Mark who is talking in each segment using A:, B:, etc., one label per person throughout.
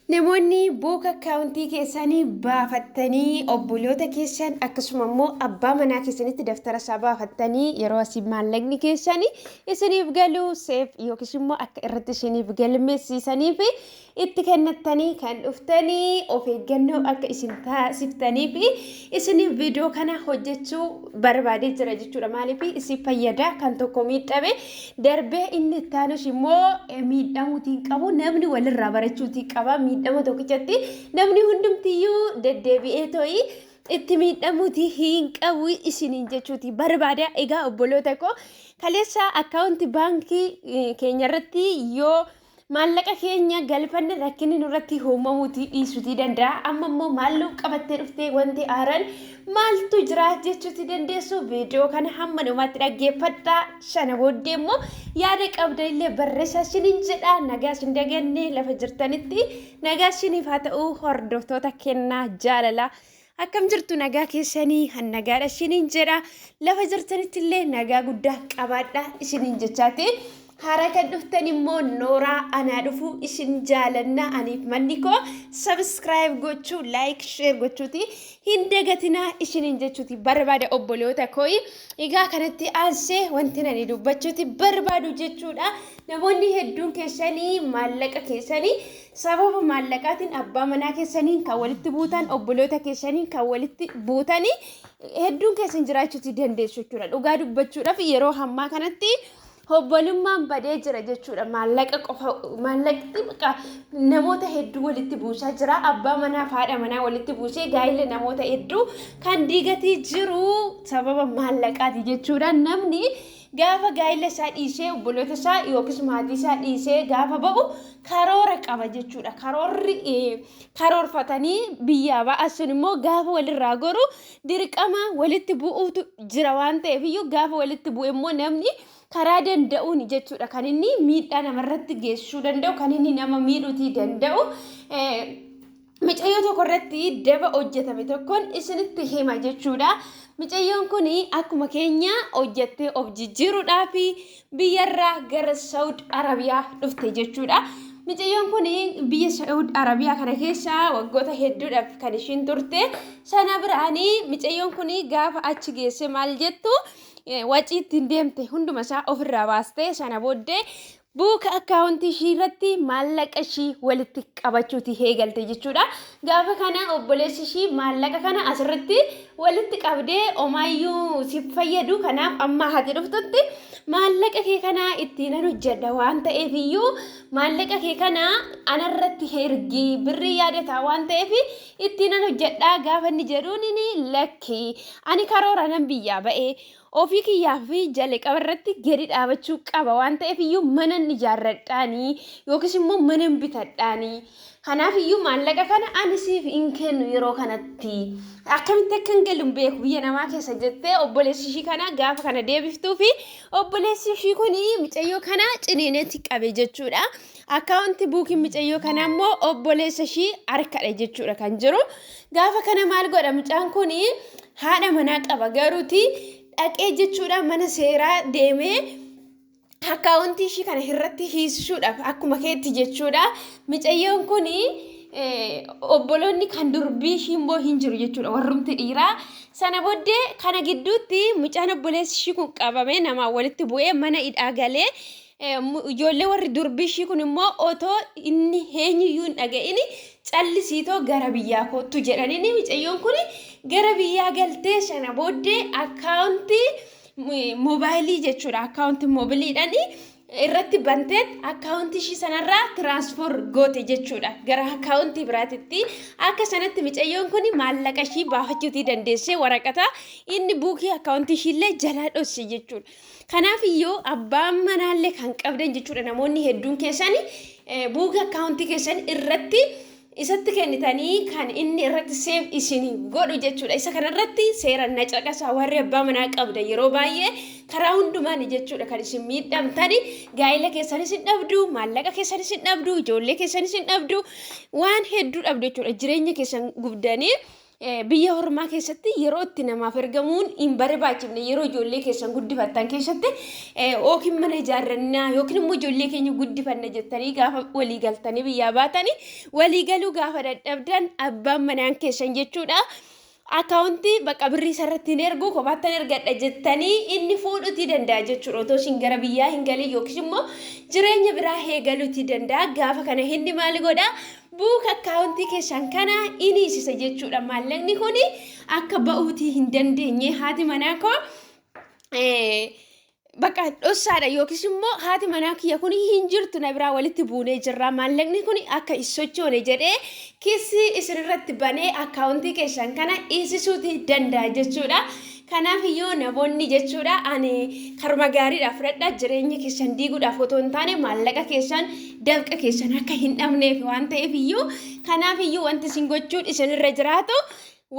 A: Namoonni book akkaawuntii keessanii baafattanii obboloota keessan, akkasuma immoo abbaa manaa keessanitti daftara isaa baafattanii, yeroo asii maallaqni keessanii isiniif galuu save yookiis immoo akka irratti isiniif galmeessiisanii fi itti kennattanii kan dhuftanii, of eeggannoo akka isin taasiftanii fi isiniif viidiyoo kana hojjechuu barbaadee jira jechuudha. Maaliif isin fayyada? Kan tokko miidhame darbee inni itti aanus immoo miidhamuutiin qabu, namni walirraa barachuutiin qaba. Miidhama tokkichatti namni hundumtiyyuu deddeebi'ee to'i itti miidhamuuti hin qabu isiniin jechuuti barbaada. Egaa obboloota koo, kaleessa akkaawunti baankii keenya irratti yoo maallaqa keenya galfanne rakkinni nurratti uumamuuti dhiisuutii danda'a. Amma immoo maalluu qabattee dhuftee, wanti haaraan maaltu jira jechuuti dandeessu. Viidiyoo kana hamma dhumaatti dhaggeeffadhaa. Sana booddee immoo yaada qabda illee barreessaa isiniin jedha. Nagaa isin daganne, lafa jirtanitti nagaa isiniif haa ta'u. Hordoftoota kennaa jaalalaa, akkam jirtu? Nagaa keessanii? Han nagaadha isiniin jedha. Lafa jirtanitti illee nagaa guddaa qabaadha isiniin jechaati. Haaraa kan dhuftan immoo nooraa, anaa dhufu, isin jaalanna. Aniif manni koo subscribe gochuu, like, share gochuuti hin dagatinaa isiniin jechuuti barbaada, obboloota kooyi. Egaa kanatti aansee wanti ani dubbachuuti barbaadu jechuudha. Namoonni hedduun keessanii maallaqa keessanii sababa maallaqaatiin abbaa manaa keessaniin kan walitti buutan, obboloota keessaniin kan walitti buutanii hedduun keessan jiraachuuti dandeessu jechuudha. Dhugaa dubbachuudhaaf yeroo ammaa kanatti obbolummaan badee jira jechuudha. Maallaqa qofa, maallaqni namoota hedduu walitti buusaa jira. Abbaa manaa fi haadha manaa walitti buusee gaa'ela namoota hedduu kan diigatii jiru sababa maallaqaati jechuudha. Namni gaafa gaa'ela isaa dhiisee, obboloota isaa yookiis maatii isaa dhiisee gaafa ba'u karoora qaba jechuudha. Karoorri karoorfatanii biyyaa ba'an sun immoo gaafa walirraa goru dirqama walitti bu'uutu jira waan ta'eef iyyuu, gaafa walitti bu'e immoo namni karaa danda'uun jechuudha kan inni miidhaa namarratti geessisuu danda'u, kan inni nama miidhuutii danda'u. Mucayyoo tokko irratti daba hojjetame tokkoon isinitti hima jechuudha. Mucayyoon kun akkuma keenya hojjettee of jijjiiruudhaaf biyyarraa gara Saawud Arabiyaa dhufte jechuudha. Mucayyoon kun biyya Saawud Arabiyaa kana keessa waggoota hedduudhaaf kan ishiin turte. Sana biraanii mucayyoon kun gaafa achi geesse maal jettu, wacii ittiin deemte hunduma isaa ofirraa baastee, sana booddee buuka akkaawuntii ishii irratti maallaqa ishii walitti qabachuuti eegalte jechuudha. Gaafa kana obboleessi ishii maallaqa kana asirratti walitti qabdee omaayyuu si fayyadu, kanaaf amma hati dhuftutti maallaqa kee kana ittiin hojjedha waan ta'eef iyyuu maallaqa kee kana anarratti ergi, birrii yaadataa waan ta'eef ittiin hojjedha gaafa inni jedhuun, inni lakki, ani karoora nan biyyaa ba'ee ofii kiyyaa fi jalqaba irratti gadi dhaabachuu qaba waan ta'eef iyyuu manan ijaarradhaanii yookiis immoo manan bitadhaanii, kanaaf iyyuu maallaqa kana ani siif hin kennu, yeroo kanatti akkamitti akka hin galu hin beeku biyya namaa keessa jettee obboleessi ishii kana gaafa kana deebiftuu fi obboleessi ishii kun mucayyoo kana ciniinetti qabe jechuudha. Akkaawunti buukiin mucayyoo kana immoo obboleessa ishii harkadha jechuudha kan jiru. Gaafa kana maal godha mucaan kun? Haadha manaa qaba garuuti, dhaqee jechuudha mana seeraa deemee akkaawuntii ishii kana irratti hiisisuudhaaf akkuma keetti jechuudha. Mucayyoon kun obboloonni kan durbii ishii immoo hin jiru jechuudha, warrumti dhiiraa. Sana booddee kana gidduutti mucaan obboleessi ishii kun qabamee namaan walitti bu'ee mana hidhaa galee, ijoollee warri durbii ishii kun immoo otoo inni eenyuyyuu hin dhaga'ini callisiitoo gara biyyaa kottu jedhanii, mucayyoon kun gara biyyaa galtee, sana booddee akkaawuntii moobaayilii jechuudha, akkaawuntii moobiliidhaan irratti banteet akkaawuntii ishii sanarraa transfer goote jechuudha gara akkaawuntii biraatitti. Akka sanatti mucayyoon kun maallaqa ishii baafachuutii dandeessee, waraqata inni buukii akkaawuntii ishiillee jalaa dhosse jechuudha. Kanaaf iyyuu abbaan manaallee kan qabdan jechuudha, namoonni hedduun keessan buukii akkaawuntii keessan irratti isatti kennitanii kan inni irratti save isin godhu jechuudha. Isa kanarratti seera na caqasaa, warri abbaa manaa qabda, yeroo baay'ee karaa hundumaan jechuudha kan isin miidhamtani. Gaa'ela keessanis hin dhabdu, maallaqa keessanis hin dhabdu, ijoollee keessanis hin dhabdu, waan hedduu dhabdu jechuudha, jireenya keessan gubdanii. Biyya ormaa keessatti yeroo itti namaaf ergamuun hin barbaachifne, yeroo ijoollee keessan guddifattan keessatti, yookiin mana ijaarrannaa yookiin immoo ijoollee keenya guddifanna jettanii gaafa walii galtanii biyyaa baatanii, walii galuu gaafa dadhabdan, abbaan manaan keessan jechuudha. Akkaawuntii bakka birrii isarratti hin ergu, kophaattan ergadha jettanii inni fuudhuutii danda'a jechuudha. Otoo isin gara biyyaa hin galin yookiis immoo jireenya biraa eegaluutii danda'a. Gaafa kana inni maal godhaa? Book akkaawuntii keessan kana inni hiisisa jechuudha. Maallaqni kun akka ba'uutii hin dandeenye, haati manaa koo bakka dhossaadha yookiis immoo haati manaa kiyya kun hin jirtu, na biraa walitti buunee jirra, maallaqni kun akka hin sochoone jedhee kiisii isinirratti banee akkaawuntii keessan kana hiisisuutii danda'a jechuudha. Kanaaf iyyuu namoonni jechuudha, ani karuma gaariidhaaf fudhadha, jireenya keessan diiguudhaaf otoo hin taane, maallaqa keessan, dafqa keessan akka hin dhabneef waan ta'eef iyyuu, kanaaf iyyuu wanti isin gochuun isinirra jiraatu,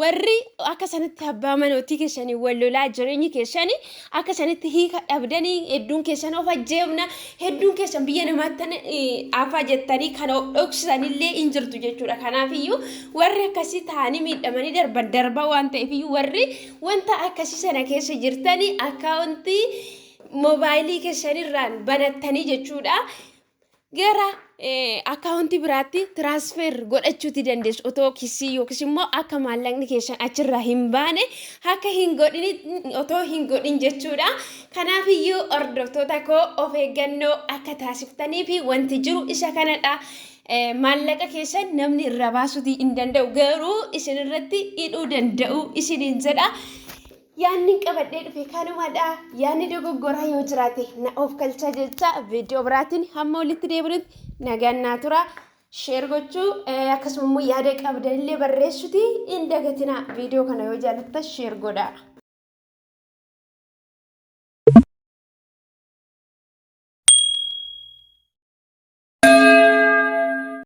A: warri akka sanatti abbaa manootii keessanii wal lolaa, jireenyi keessanii akka sanatti hiika dhabdanii, hedduun keessan of ajjeefna, hedduun keessan biyya namaatti afaa jettanii kan of dhoksisanillee hin jirtu jechuudha. Kanaaf iyyuu warri akkasii ta'anii miidhamanii darban darbaa waan ta'eef iyyuu, warri wanta akkasii sana keessa jirtanii akkaawuntii moobaayilii keessanirraan banattanii jechuudha, gara akkaawuntii biraatti transfer godhachuuti dandeessu, otoo kisii yookiis immoo akka maallaqni keessan achirraa hin baane akka hin godhin, otoo hin godhin jechuudha. Kanaaf iyyuu hordoftoota koo, of eeggannoo akka taasiftanii fi wanti jiru isa kanadha. Maallaqa keessan namni irraa baasuutii hin danda'u, garuu isin irratti hidhuu danda'u isiniin jedha. Yaanni qabadhee dhufe kanumadha. Yaanni dogoggoraa yoo jiraate na of galcha jecha, viidiyoo biraatiin hamma walitti deebinutti nagaan naa tura. Share gochuu, akkasuma immoo yaada qabdanillee barreessuuti hin dagatinaa. Viidiyoo kana yoo jaalattan share godhaa.